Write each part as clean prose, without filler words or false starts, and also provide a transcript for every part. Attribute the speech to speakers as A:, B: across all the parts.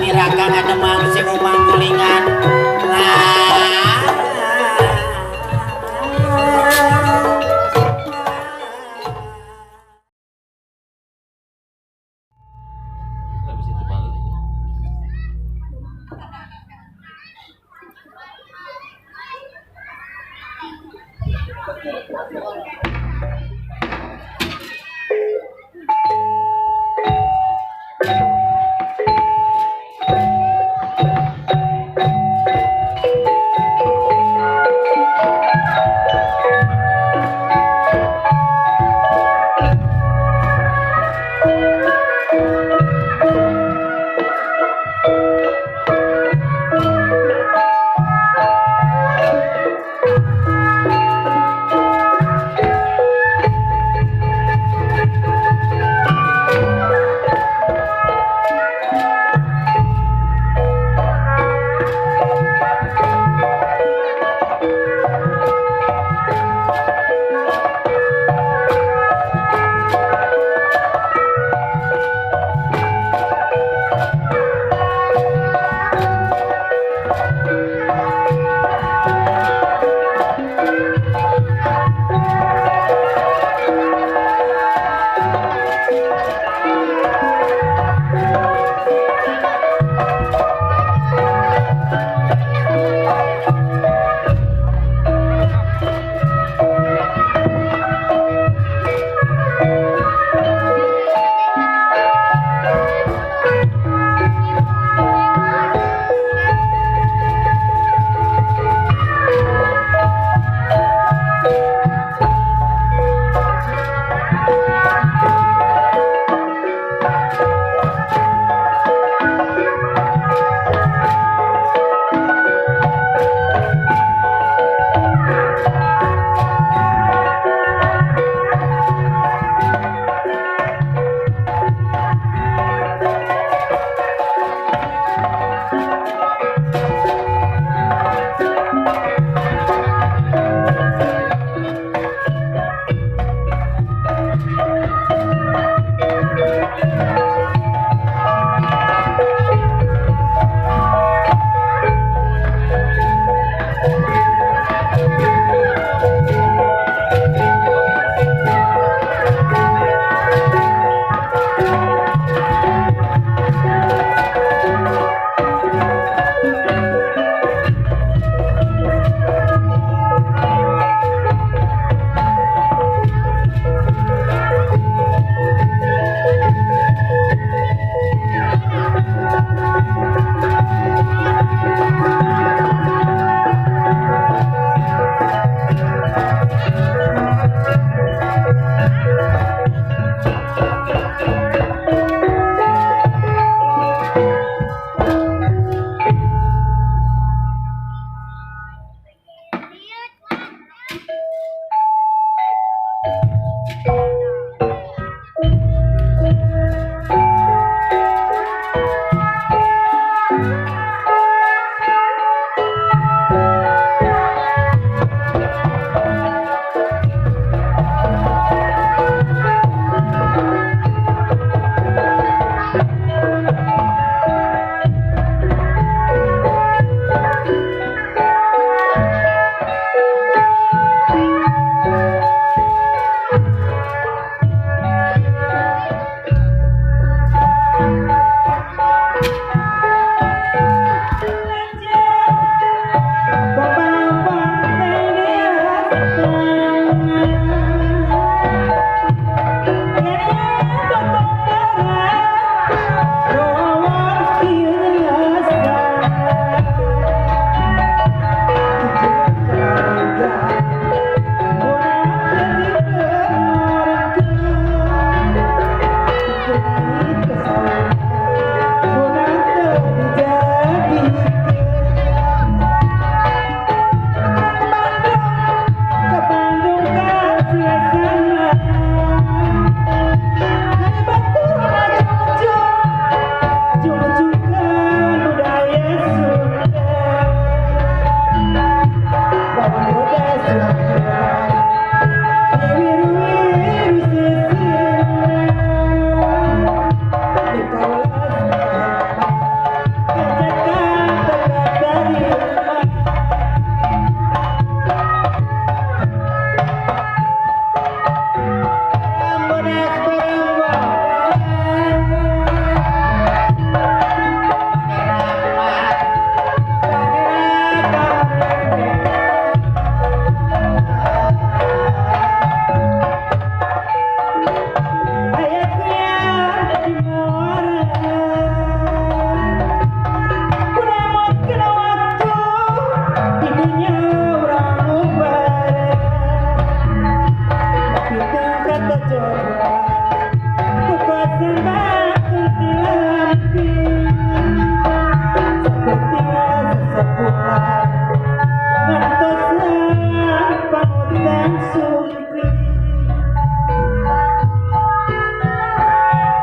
A: Kaniraka ngademang si Umang Gulingan lah.
B: Habis itu balik.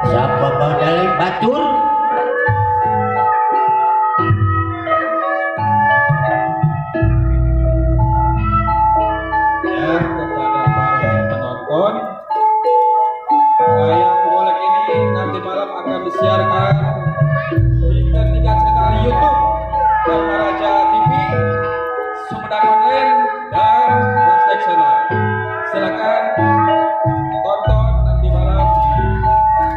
A: Siapa dari batur?
C: Ya, kepada para penonton, wayang golek ini nanti malam akan disiarkan di ketiga channel YouTube Dharmaraja TV, Sumedang Online, dan Wastek Channel. Silakan tonton nanti malam di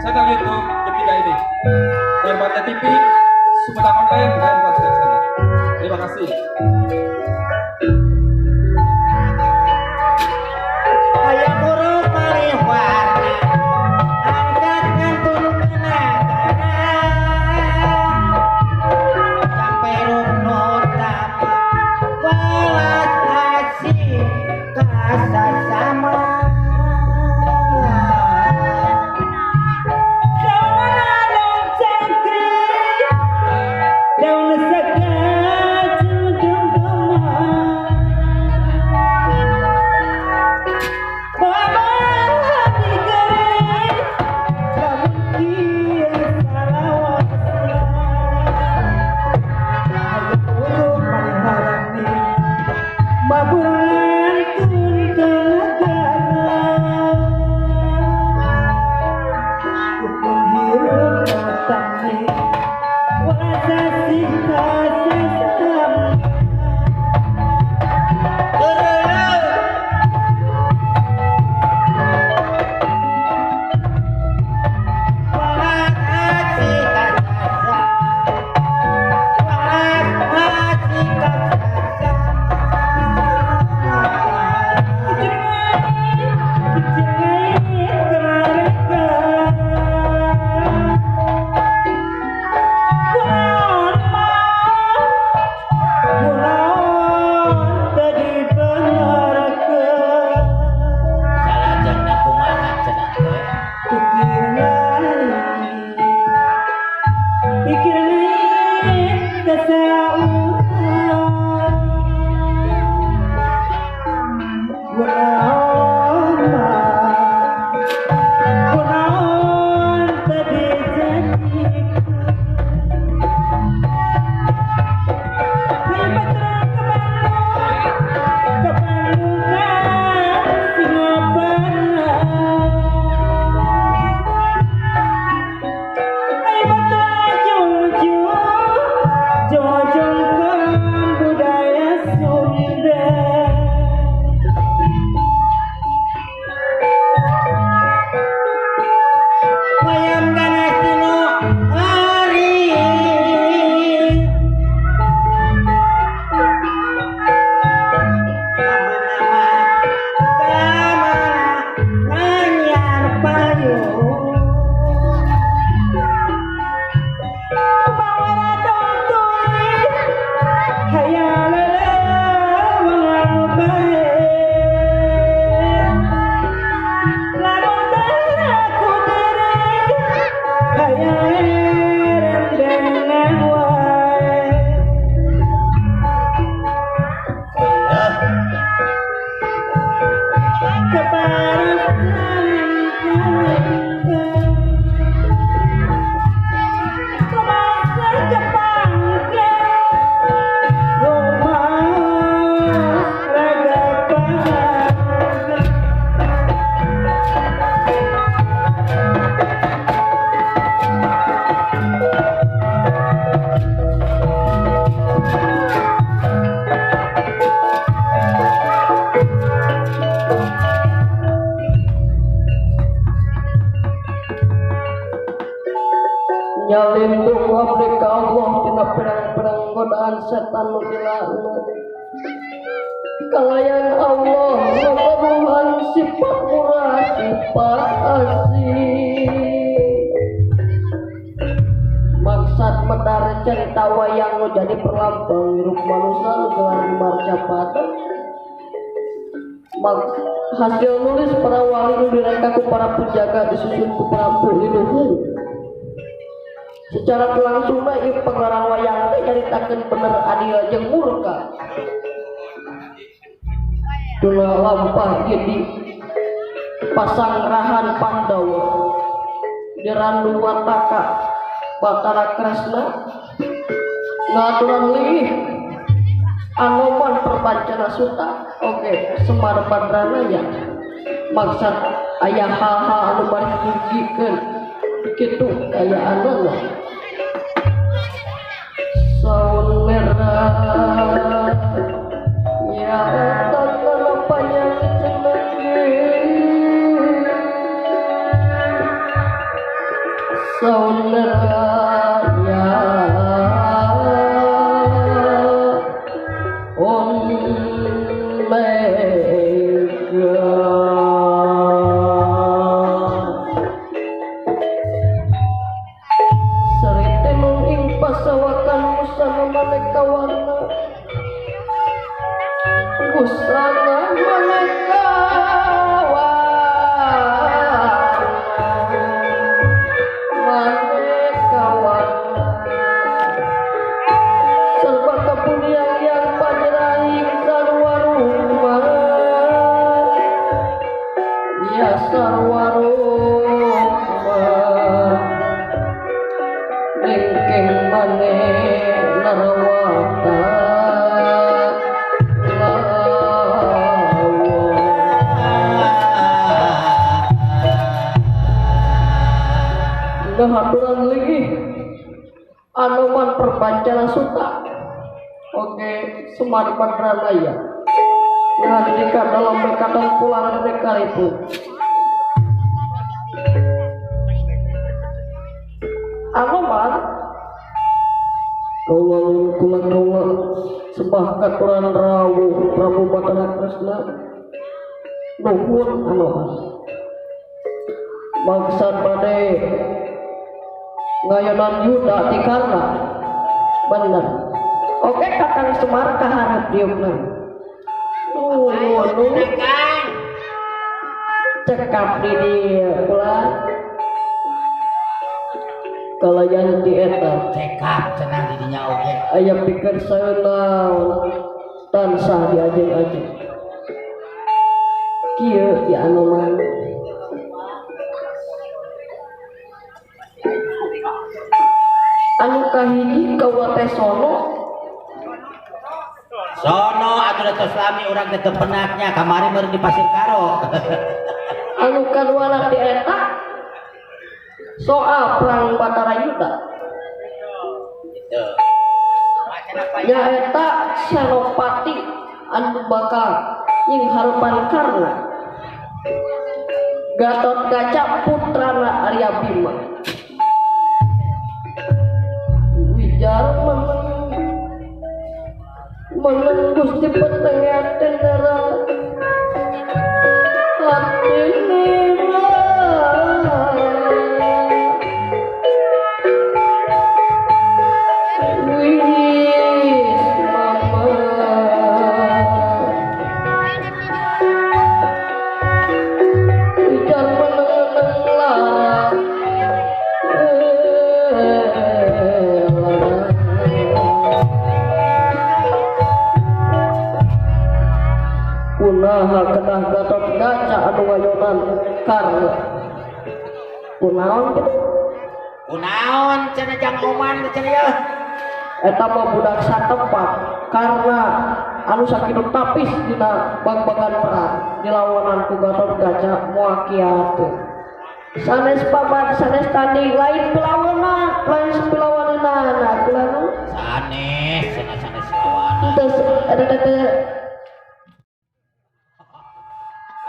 C: channel YouTube ketiga ini, Dharmaraja TV, Sumedang Online, dan Wastek Channel. Terima kasih.
A: Hayang huruf malih warna, angkat ngantun kana kana. Sampai rukun utama, welas asih kasasama.
D: Daun cengkri, daun sekajung bunga. Mama dikeri, lamun kieu salawasna. Hayang huruf malih warna, mabur ngantun ka negara. Rukun hirup matane, welas asih kasasama.
A: Welas asih kasasama, welas asih kasasama.
D: Kicengai mereka. Kunaon mah, kunaon teu dibenerkeun.
A: Salajengna kumaha cenah teh?
D: Pikiran kasauran. Kunaon mah, kunaon teu dijadikeun. Hayang baturan ka Bandung, ka Singaparna. Hayang baturan jujur, jojongkeun budaya Sunda.
A: Wayang ganas dinu ari. Kamana kamana nganyar payung.
D: Bawara turi, hayang lelewang anu bae. Lamun teu ngaku diri, hayang rendengan wae.
E: Nyalindung abdi ka Allah tina pirang-pirang godaan setan nu dilaknat. Kalayan Allah nu sifat murah sifat asih. Maksad medar cerita wayang nu jadi perlambang hirup manusia nu gelar marcapada. Hasil nulis para wali nu direka ku para penjaga disusun ku para leluhur. Secara langsungna ieu pengarang wayang teh nyaritakeun bener adil jeung murka. Dina lampah ieu di pasangrahan Pandawa. Di Randu Wataka Batara Kresna ngaturan lih Anoman Perbancana Suta oge Semar Badranaya maksad aya hal-hal anu bari dugikeun kitu kayaanana saun merah ya tanah panjang cenengi saun merah ya busana maneka warna, maneka warna, serba kepunyaan yang panjeraing sarwa rumah, ya sarwa rumah, nengkeng mane narawata. Ngahaturan lagi Anoman Perbancana Suta oke Semar Badranaya ngandika dalam berkatan pulang dekar itu Anoman kaulah kula kaulah sembah katuran rawuh Prabu Batara Kresna nuhun Anoman maksad bade ngayonan Yuda ti Karna bener oke Kakang Semar kaharep diukna nuhun cekap di dieu kula kalayan di eta
A: cekap cenah di dinya oge
E: aya pikir saeuna tansah diajeng-ajeng kieu ya Anoman anu kahiji kaula teh sono
A: sono atuh tos lami urang teh teu penaknya kamari meureun di Pasir Karo
E: anu kaduana ti eta soal perang Batara Yuda
A: gitu
E: nyaeta Senopati anu bakal nyingharepan Karna Gatot Kaca putrana Arya Bima Wijar meneng Gusti petengah tenera hatine wis mama Wijar meneng lara kunaha kedah Gatot Kaca anu ngayonan Karna kunaon kitu
A: kunaon cenah jang oman cenah ieu
E: eta mah budak satempat karena anu sakitu tapis dina bag-bagan perang dilawanan ku Gatot Kaca moal kiateun sanes paman sanes tanding lain pilawanan lain pilawananana kula nu
A: sanes cenah sanes lawanan
E: teu eta teh.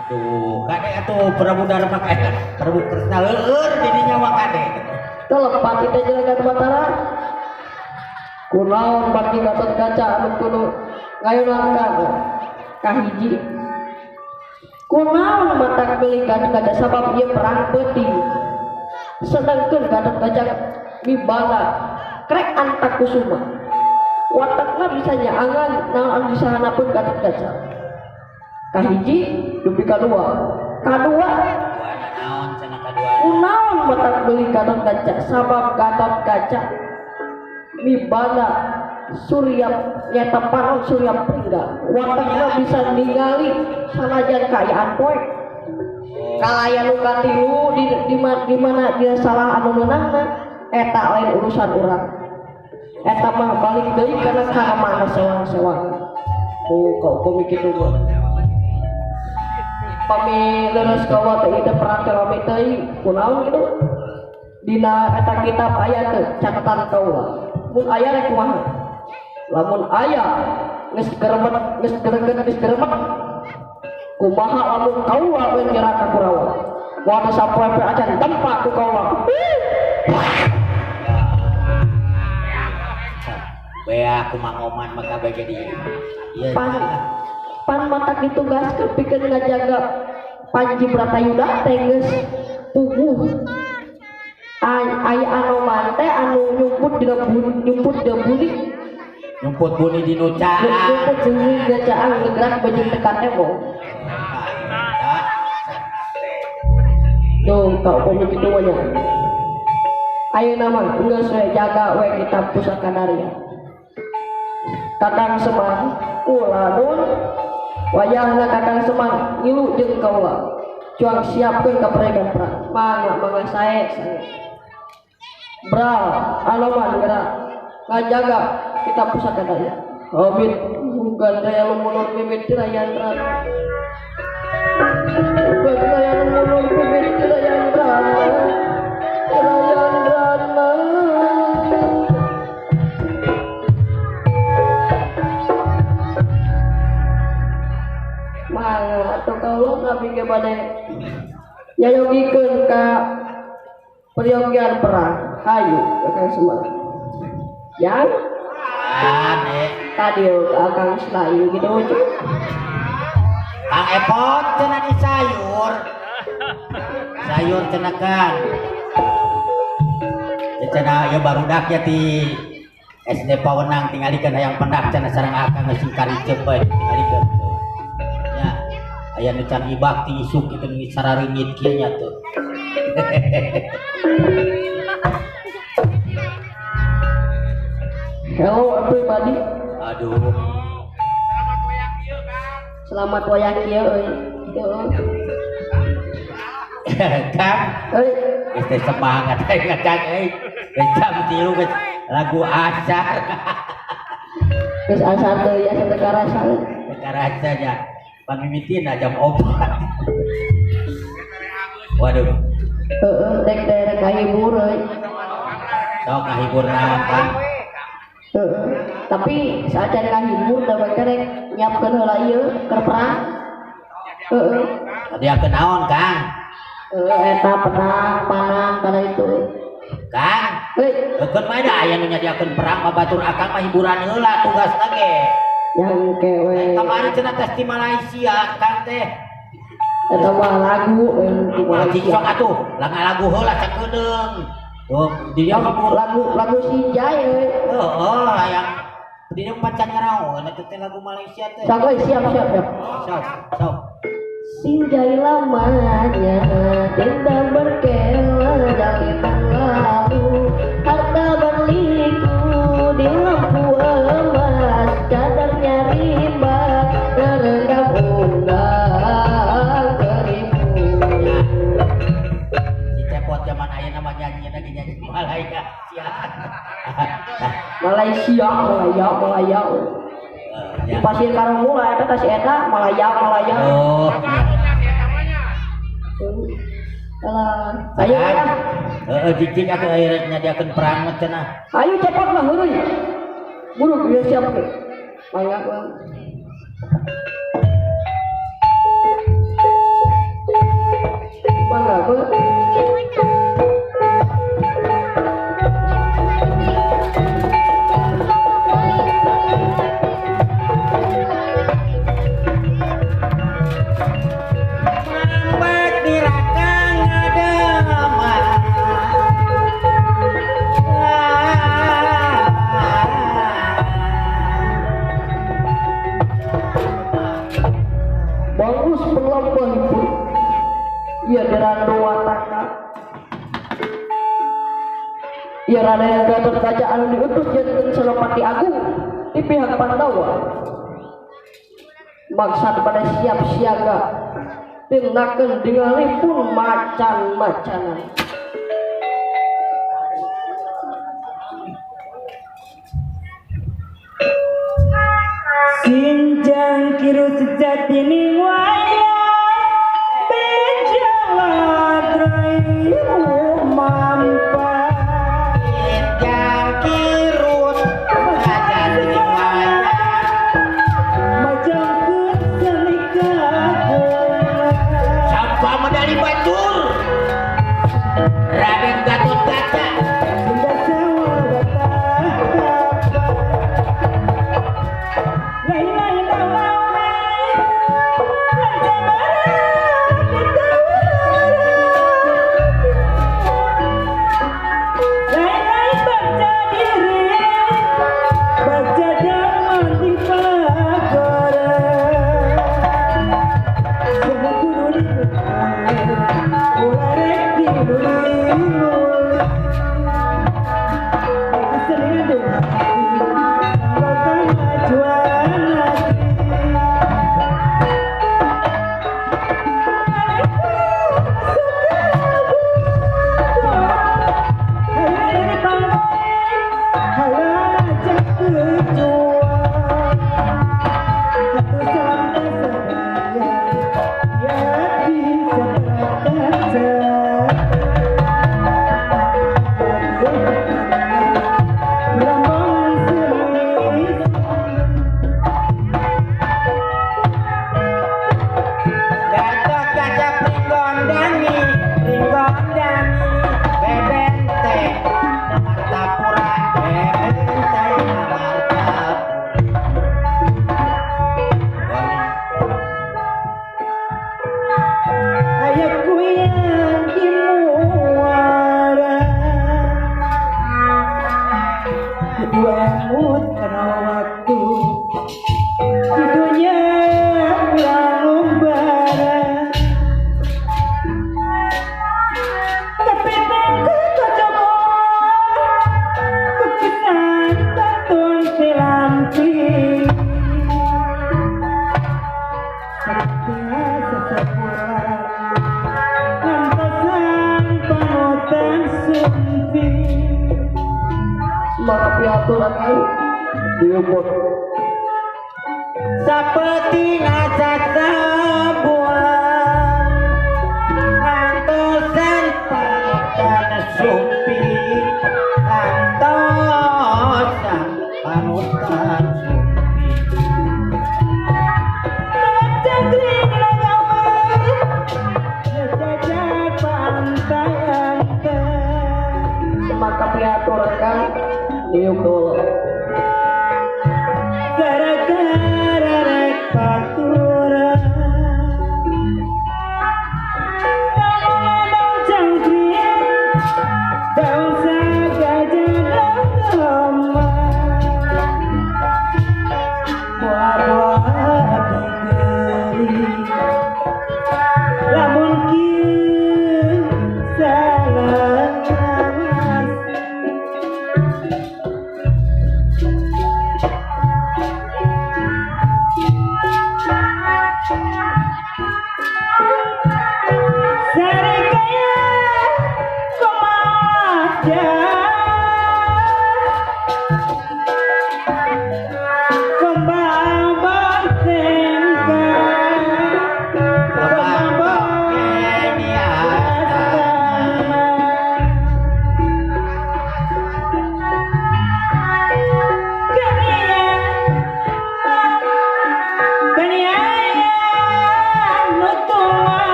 A: Aduh, kade atuh Prabu Darma kade, Prabu Kresna leueur di dinya mah kade.
E: Teu lepat ieu jelegan Batara. Kunaon baki Gatot Kaca anu kudu ngayonan Karna kahiji. Kunaon matak meuli Gatot Kaca sabab ieu perang peuting. Sedangkeun Gatot Kaca mibala krek Antakusuma. Watakna bisa nyaangan naon anu disahanapun Gatot Kaca. Kahiji dupi kadua kadua kunaon matak meuli Gatot Kaca sabab Gatot Kaca mibala surya nyata panon surya pringga watakna bisa ningali sanajan kaayaan poek. Kalaya nu katilu di mana dia salah anu meunangna eta lain urusan urang. Eta mah balik deui kana ka mana sewang-sewang. Oh, kau komik kitu mah. Pami leres kawa teh ieu perang teh rame teuing kunaon kitu? Dina eta kitab aya teu catatan kaula. Mun aya rek kumaha? Lamun aya geus geremet geus greget geus geremet kumaha lamun kaula we nyerah ka Kurawa. Moal sapoe-poe acan tempat ku kaula.
A: Bea kumangoman maka bege di ieu
E: pan mata ditugaskeun pikeun ngajaga Panji Bratayuda teh geus puguh. Aya Anoman teh anu nyumput dina buni
A: nyumput buni di nu caang
E: nyumput buni dina caang gegerak baju tekan temo. Duh, kau komik kitu mah nya. Ayeuna mah geus we jaga we kitab pusaka Darya. Kakang Semar kula nun wayahna Kakang Semar ngilu jeung kaula. Cuang siapkeun kapregan perang. Mangga mangga sae sae. Bral Anoman gerak ngajaga kitab pusaka Darya. Hobbit bukan daya lumunur bibit Tirayandra. Bukan daya lumunur bibit Tirayandra. Tirayandra. Mangga atuh kaula abdi ge bade nyayogikeun ka peryogian perang. Hayu Kakang Semar. Yang tadi Akang Selayu gitu aja.
A: Kang Epot cenah di sayur. Sayur cenah Kang. Cenah ieu barudak ya ti SD Pawenang tingalikeun hayang pendak cenah sareng Akang geus karicep bae tingalikeun tuh. Nya aya nu can ibak ti isuk kitu nu sarareungit kieu nya tuh.
E: Hello everybody.
A: Aduh.
C: Selamat wayang kieu, Kang.
E: Selamat wayang kieu euy.
A: Kang,
E: euy,
A: geus teh semangat euy Kang euy. Geus jam 3 geus lagu asar.
E: Geus asar deui asa teu karasa.
A: Teu karasa nya. Pan mimitina jam 4. Waduh.
E: Heeh, dek derek ngahibur euy.
A: Sok ngahibur naon, Kang?
E: Tapi saat cari ngahibur da bae rek nyiapkeun heula ieu keur perang. Heeh.
A: Nyadiakeun naon, Kang?
E: Eta perang panang kana itu.
A: Kang,
E: heuy,
A: heukeun mah da aya nu nyadiakeun perang mah batur Akang mah hiburan heula tugasna ge.
E: Yang kewe.
A: Kamari cenah tes di Malaysia, Kang teh.
E: Eta mah lagu di Malaysia.
A: Sok atuh, lagu heula sakedeung. Oh, dia hibur
E: lagu Sinjai euy.
A: Heeh, hayang di dieu pacan ngaraon eta teh lagu Malaysia teh.
E: Sok euy, siap siap siap.
A: Sok, sok.
E: Sinjai lamanya tenda berkela jalinan lalu harta berliku di lampu emas cadarnya rimba terendam undang seribu.
A: Si cepot zaman ayeuna mah nyanyi lagi nyanyi Malaysia.
E: Malaysia, Malaya, Malaya. Pasir karang mula eta teh si eta Malaya, Malaya.
A: Oh.
E: Alah, ayo ya.
A: Heeh, cicing atuh aya nyadiakeun perang mah cenah.
E: Ayo cepot lah heureui. Buru ieu siap ke. Mangga Bang. Mangga Bang. Bagus berlomba ibu. Ia dirando wataka. Ia Raden Gatot Kaca anu diutus janten Senopati Agung di pihak Pandawa. Maksad pada siap siaga. Tindakeun ningali pun macan-macanan.
D: Sinjang kiru sejati ning wayang bejaladrai mampa.
A: Sinjang kiru sejati ning wayang
D: majangkeun seni kagungan.
A: Sampa medali batur Raden Gatot Kaca.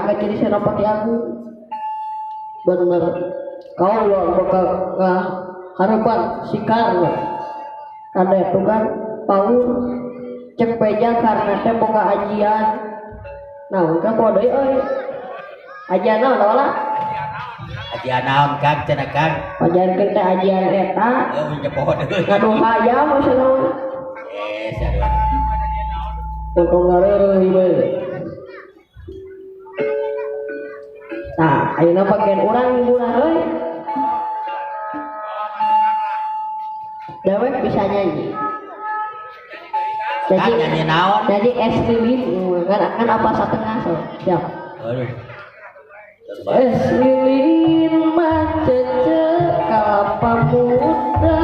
E: diangkat jadi senopati agung. Bener. Kau bakal harapan si Karna. Karena itu kan paur cek peja karena teh boga ajian. Nah, kan poho deui euy. Ajian naon lah?
A: Ajian naon Kang cenah Kang?
E: Ajian teh ajian eta.
A: Euy nya poho deui.
E: Ngadu hayam maksudna.
A: Eh, sarua.
E: Untung ngareureuy bae. Nah, ayeuna bagian urang hiburan euy. Dewek bisa nyanyi.
A: Jadi nyanyi naon?
E: Jadi es lilin kan apa setengah so. Siap.
A: Aduh.
E: Es lilin macece kelapa muda.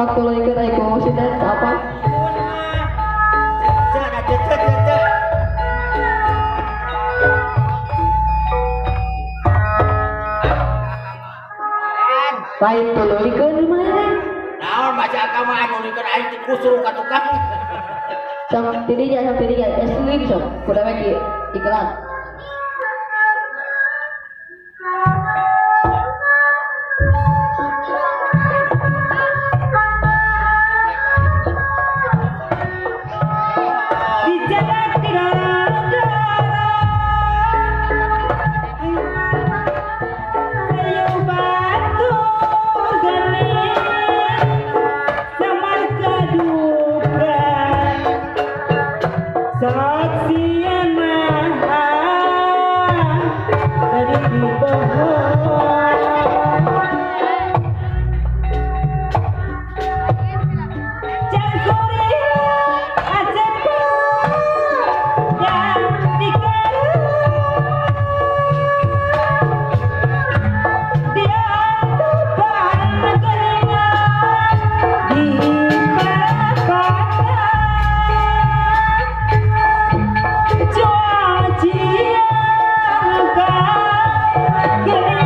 E: Tak tuluy ke aing sih apa?
A: Cece cece.
E: Lain tuluykeun di mana?
A: Naon baca agama anu nuluykeun aing ti kusuru ka tukang.
E: Sok tidinya es lilin sok kudu we iklan.
D: Saksian maha Yeah.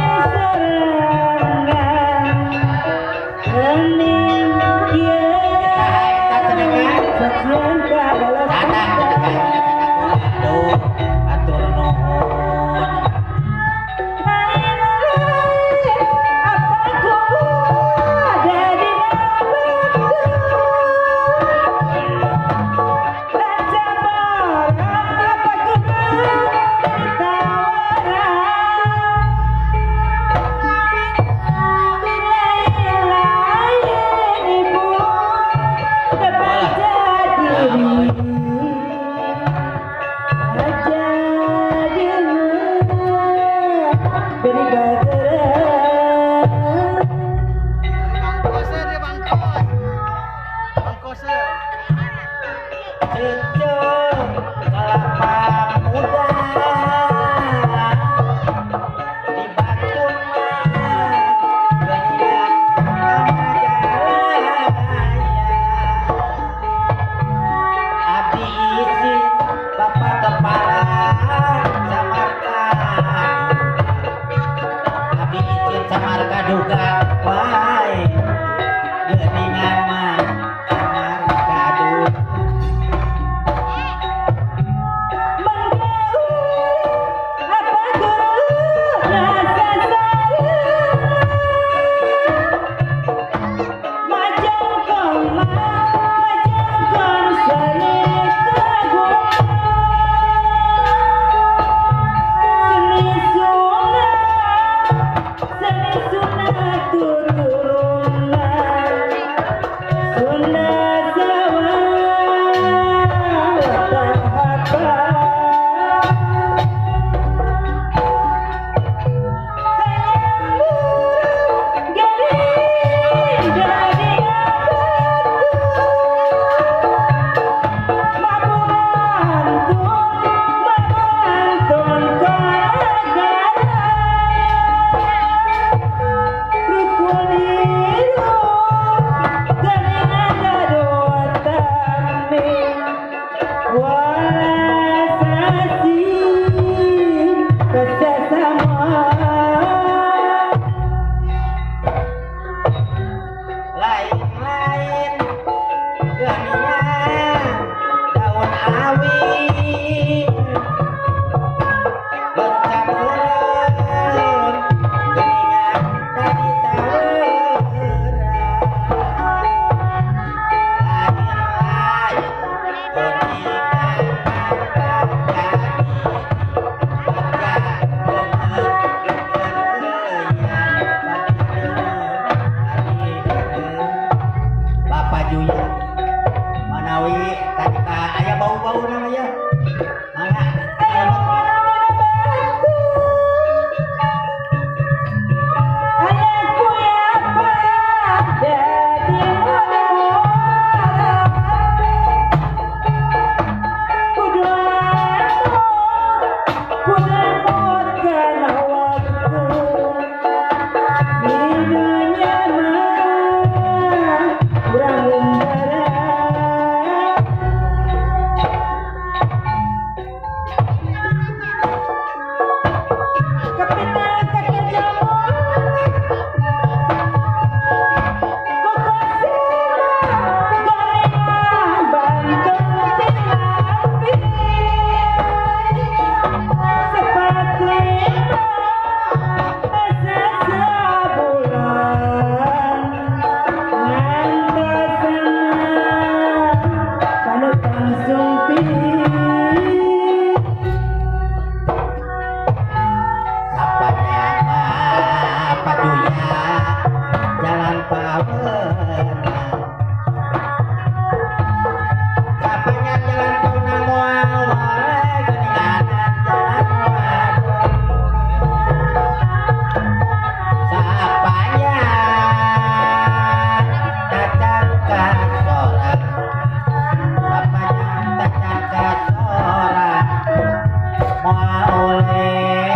A: Moal oleh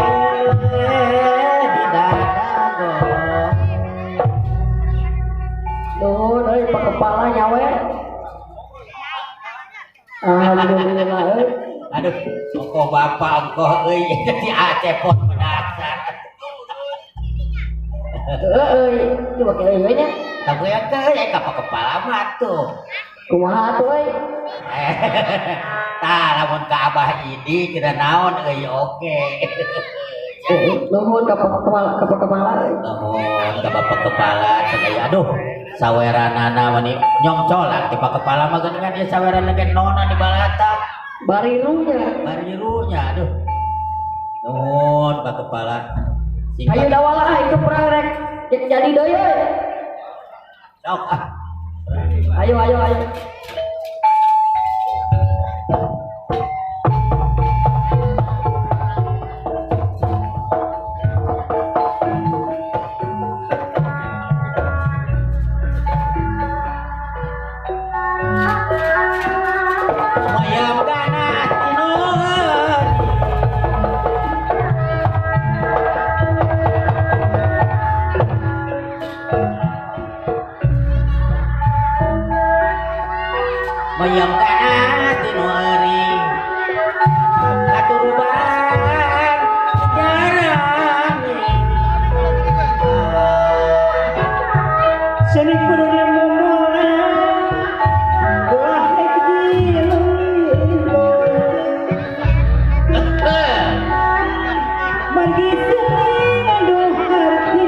A: di dadago.
E: Nuhun euy Pak Kepala nyawe. Alhamdulillah euy.
A: Aduh, ongkoh bapak ongkoh euy si Acepot menasar.
E: Heeh euy, coba ke euy nya.
A: Tapi ya ke ka Pak Kepala mah tuh.
E: Kumaha atuh euy?
A: Tah lamun ka Abah Idi kira naon euy oke.
E: Nuhun ka Pak Kepala, ka Pak Kepala euy.
A: Nuhun ka Bapak Kepala cenah aduh saweranana mani nyongcolak di Pak Kepala mah geuningan ieu saweranna ge nona di balata.
E: Barirunya.
A: Barirunya aduh. Nuhun Pak Kepala.
E: Ayo dawala ah itu perang rek jadi deui euy.
A: Sok ah.
E: Ayo ayo ayo.
A: Mayam ganas tinur. Mayam ganas tinuri. Katuruban jarami.
D: Seni kudu mumula ulah rek dilulu. Margi seni ngandung arti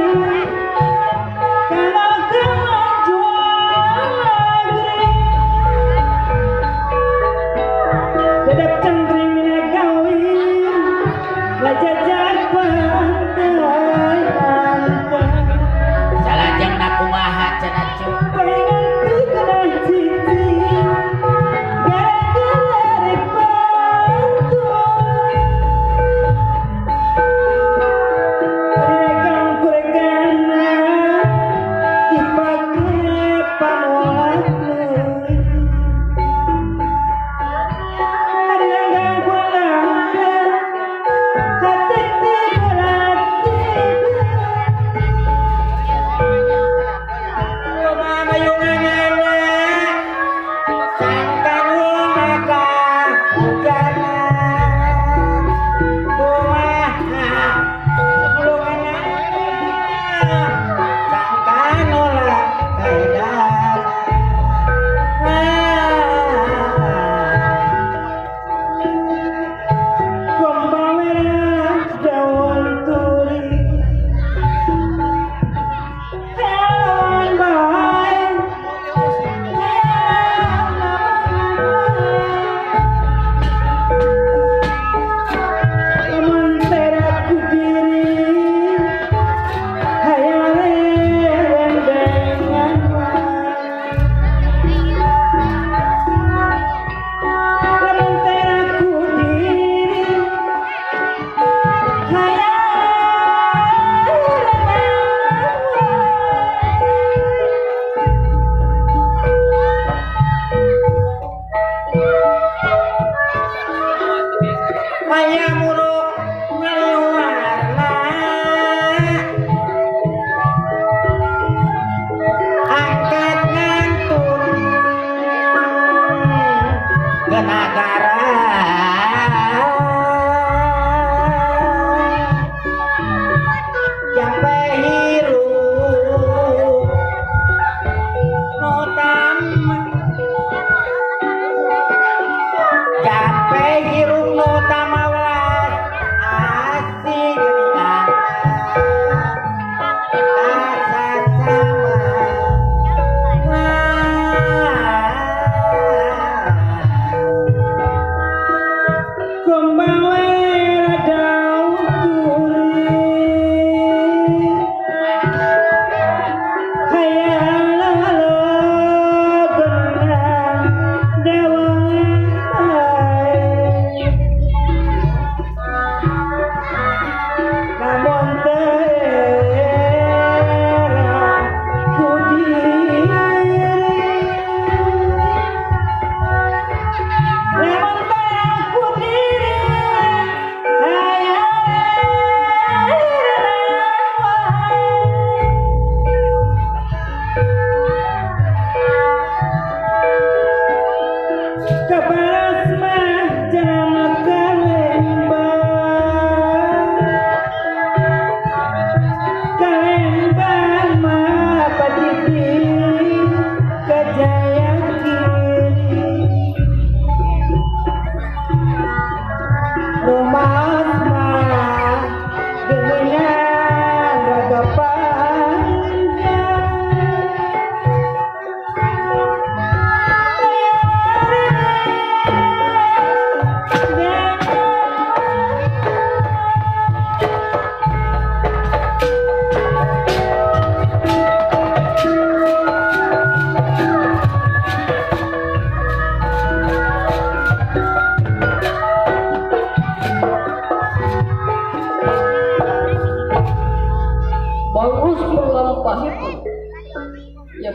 D: kana kemajuan negeri. Dedek cengkring kawin ngajajak pantai anteng.
A: Salajengna kumaha cenah cu?
D: Pengen kena cici gara-gara rek pantun. Rekam kuregana dipake panulatna. Adinanggang kurangga hati teh berarti.
A: Kumaha mayunganana sangkan maka ujana. Kumaha mayunganana sangkan ulah kaedana.
D: Gombal merah daun turi hewan bae lamun tera ku diri hayang rendengan lamun tera ku diri hayang
A: Maya muruk ngeluarna angkat ngantun ke nagara. Jampe hirup nu tama jampe hirup nu tamawelas.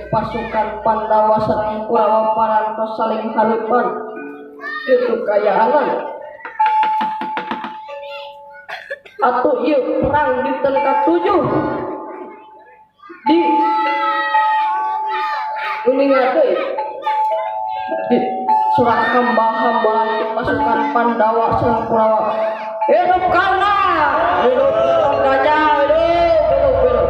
E: Pasukan Pandawa sareng Kurawa parantos saling hareupan kitu kayaanan. Atuh ieu perang dinten ka-7 di uninga deui di surat hamba-hamba pasukan Pandawa sareng Kurawa. Hidup Karna, hidup Gatot Kaca, hidup, hidup, hidup.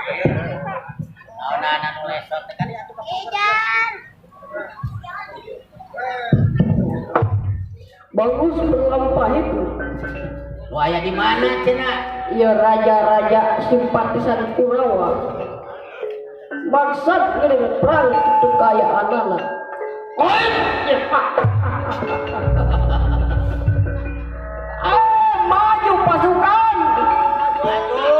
F: Leso.
E: Bagus berlampah itu.
A: Nu aya di mana cenah?
E: Ieu raja-raja simpatisan Kurawa. Maksud ngiring perang itu kaayaanana. Oi, maju pasukan.
A: Maju.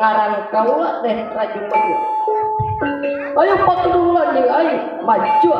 E: Ngaran kaula deh Raju Maju. Ayo patululan jeung aing maju.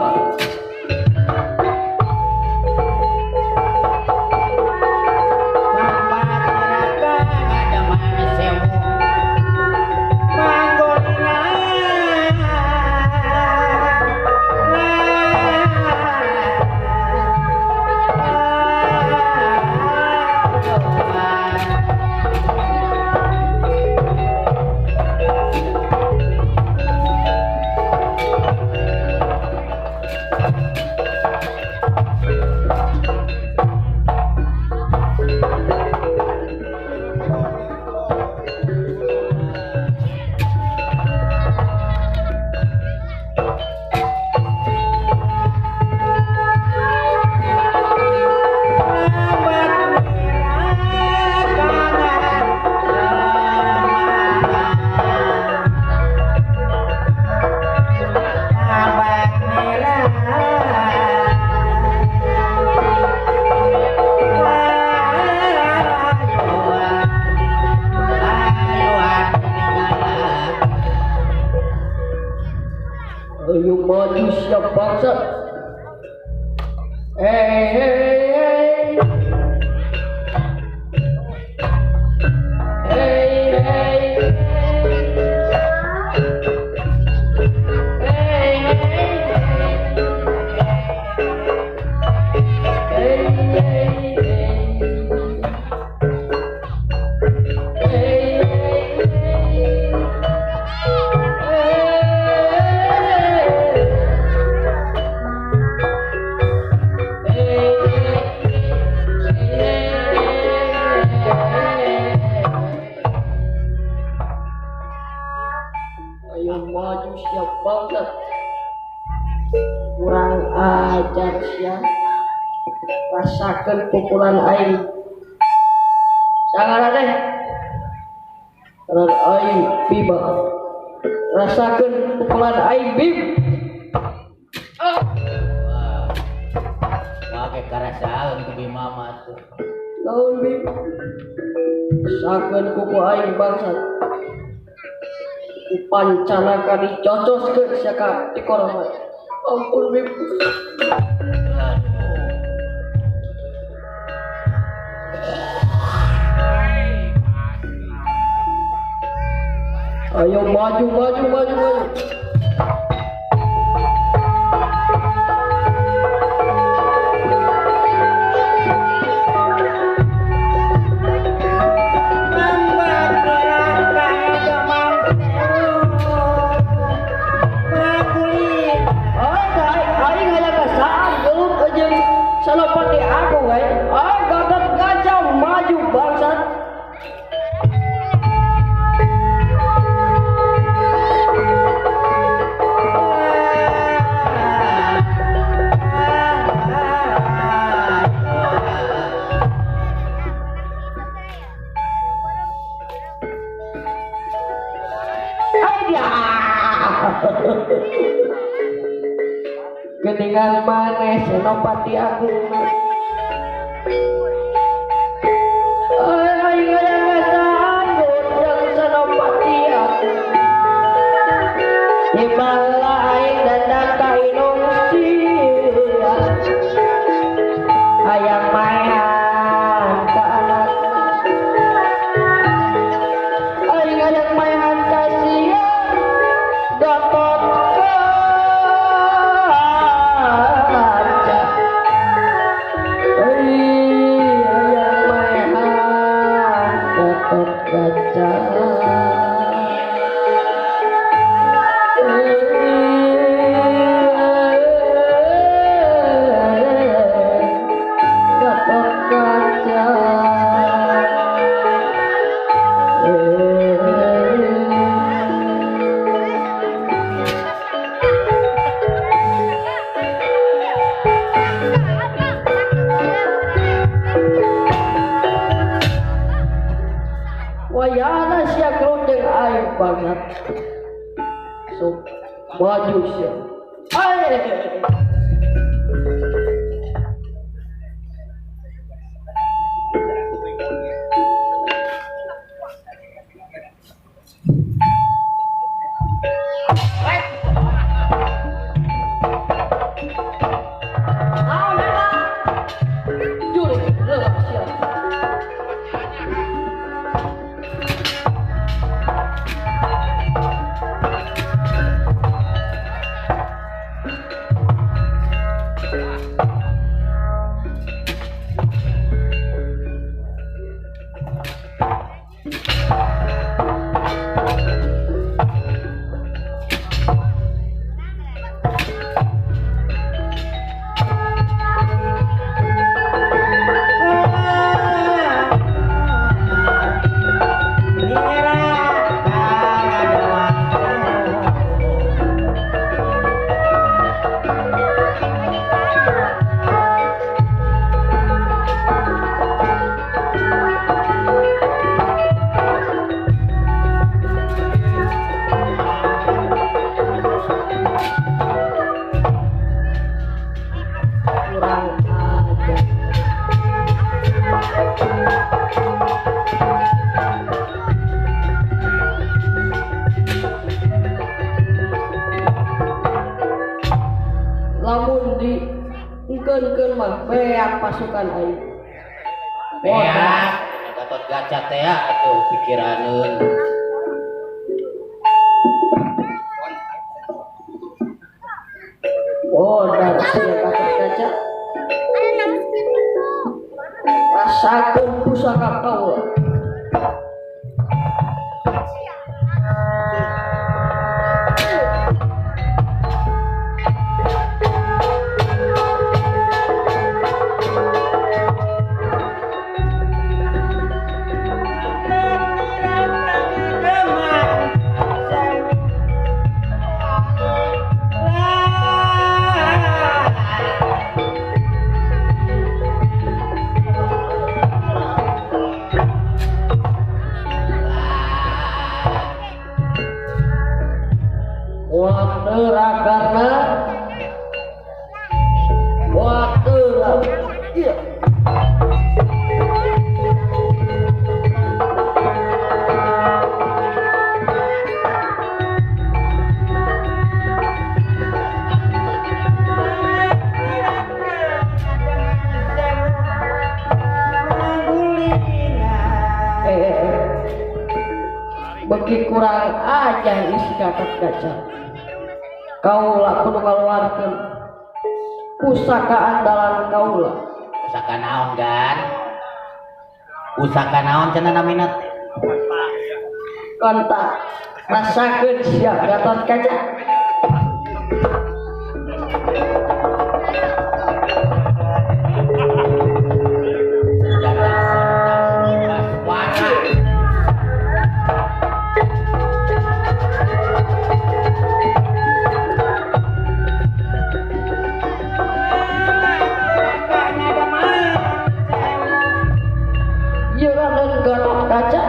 E: Ayo maju siap bangsa. Hey hey hey. Hey hey hey. Hey hey hey. Ayo maju siap bangsa. Kurang ajar sia. Rasakan pukulan aing. Sangaran deh. Ngaran aing Bima. Rasakan pukulan aing Bim. Ah.
A: Wah, karasaeun ku Bima mah tuh.
E: Laun Bim. Rasakeun kuku aing bangsat. Pancana kali cocoskeun sia ka di korona. Ampun Bim. Ayo maju maju maju maju. Senopati aku, guys. Gatot Gajah maju bangsat. Geningan maneh Senopati Agung. Aing hayang ngasaan jeung Senopati Agung. Timbala aing dandan ka indung sia. Hayang maehan ka anak. Aing hayang maehan ka sia. Gatot Kaca. Aing hayang maehan Gatot Kaca. Gatot Kaca. Wayana sia kerondeng aing banget. Sok maju sia. Ae. Jurus lelah sia. Kurang ajar. Lamun di engkeun-keun mah beak pasukan aing.
A: Beak Gatot Kaca teh atuh pikiraneun.
E: Oh, dar sia Gatot Kaca. Rasakeun pusaka kaula. Watera karena watera iya. Beki kurang aja isi Gatot Kaca. Kaula kudu ngaluarkeun pusaka andalan kaula.
A: Pusaka naon gan? Pusaka naon cenah namina teh?
E: Kontak rasakeun sia Gatot Kaca. Ieu Raden Gatot Kaca,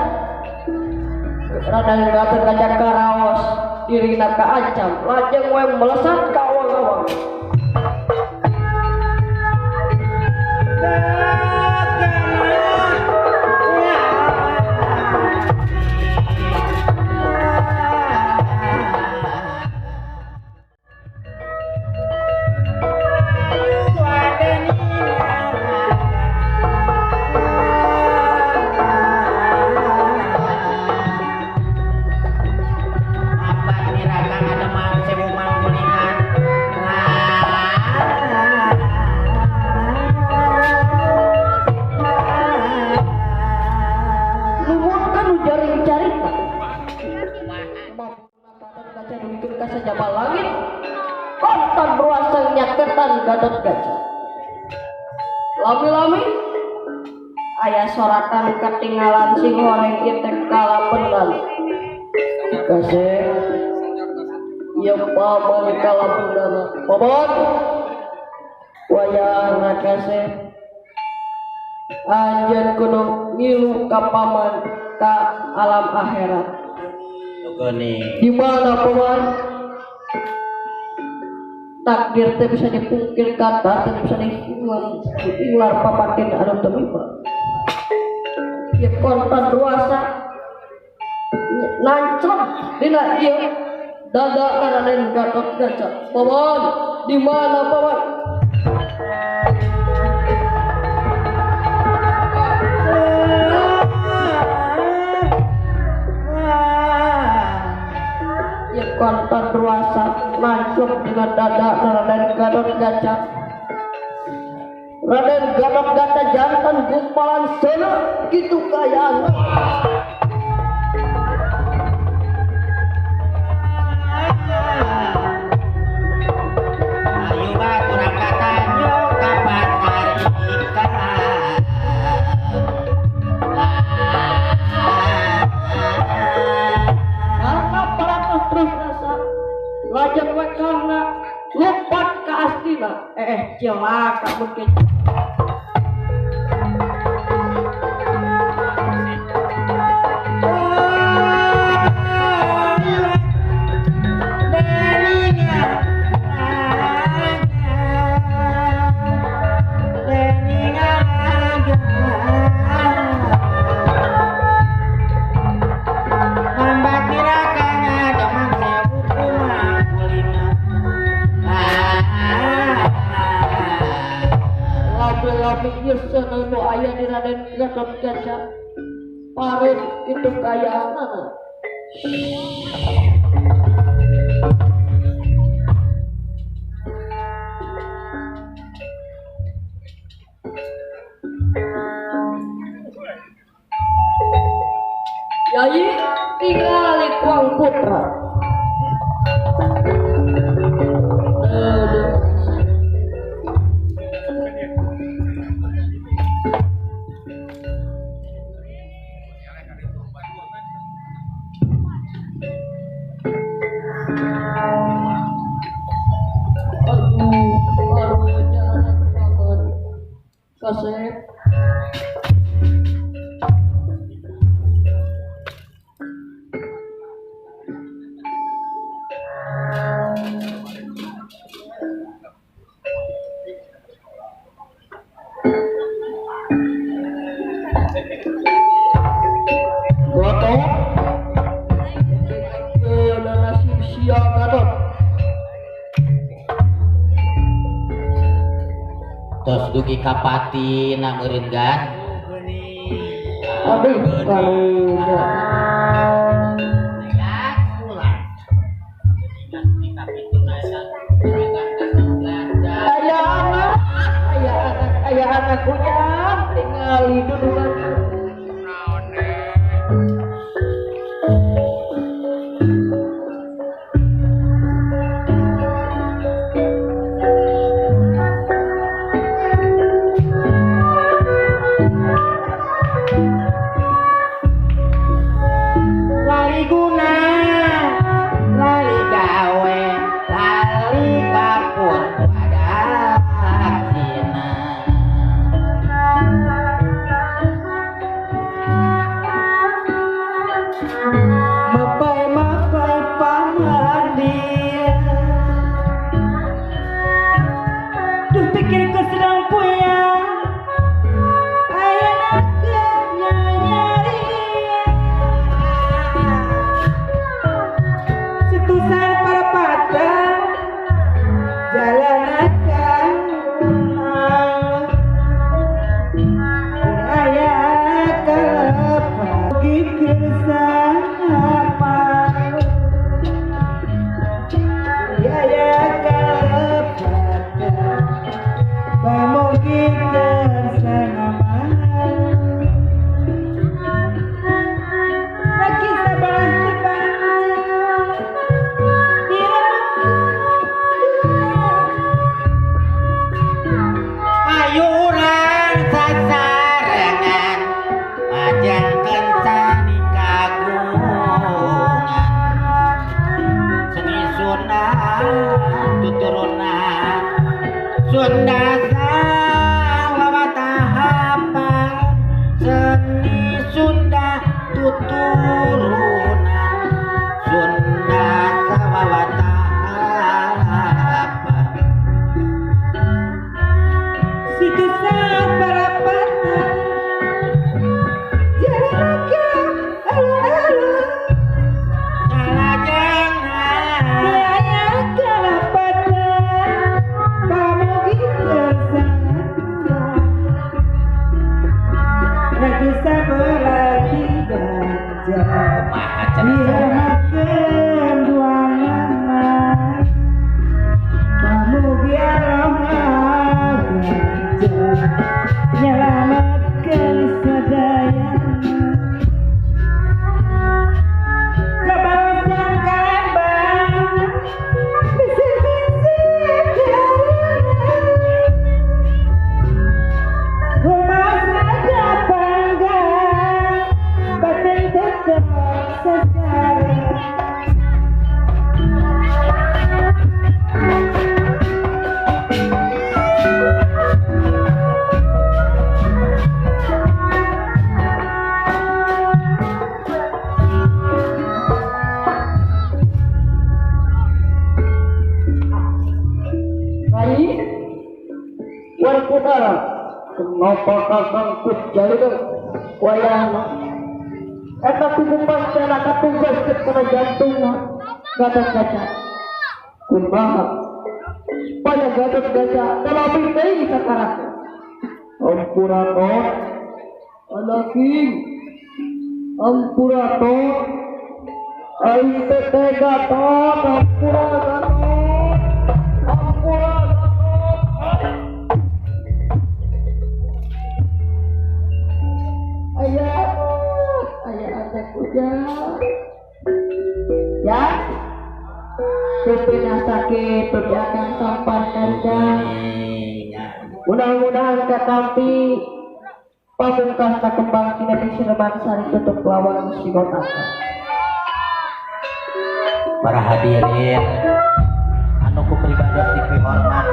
E: Raden Gatot Kaca karaos Dirina kaancam lajeng we melesat ka awang-awang. Gatot Kaca. Lami-lami aya soratan ketinggalan sing horeng ieu teh kalapenan. Kasih ieu paman kalapenan. Paman wayahna kasih anjeun kudu ngilu ka paman ka alam akhirat. Di mana paman? Takdir teh bisa dipungkir kata, teh bisa diular papatin anu teu miba. Ieu kontan ruasa nancep dina ieu dada Raden Gatot Kaca. Paman, di mana paman? Ieu kontan ruasa langsung dengan dada Raden Gatot Kaca. Raden Gatot Kaca jantan gumpalan seuneu kitu kayaana.
A: Ayo batur katanyo kapan hari.
E: Karena paratos terus rasa lajeng we karena lompat ke astina cilaka mungkin. Nu aya di Raden Gatot Kaca pareun itu kayaanana. Yai tingali kuang putra. Kasep Gotot nasib sia Gatot.
A: Tos dugi kapati na meureun gan.
E: Aduh, karunya. Aya anak ujang tingali dudukan.
A: cenah
D: Nyelametkeun duanana Pamugi Allah nyelametkeun sadayana Kabalasan kalembang bisi-bisi rumah saja panggang batin tetap segar.
E: Werkudara, kenapa kakang Kusjalina wayahna eta kudu pancana katugaskeun kana jantungna Gatotkaca kumaha supaya Gatotkaca talabih deui sakarake ampura tot anaking ampura tot aing teh tega tot ampura tot ampura. Ayah, ayah ada hujan, ya. Supina sakit, perjalanan sampan kandang. Mudah-mudahan katampi pamungkas kembang kina Sineban Sari tutup lawang Singotaka.
A: Para hadirin, anu ku pribadi dipihormat.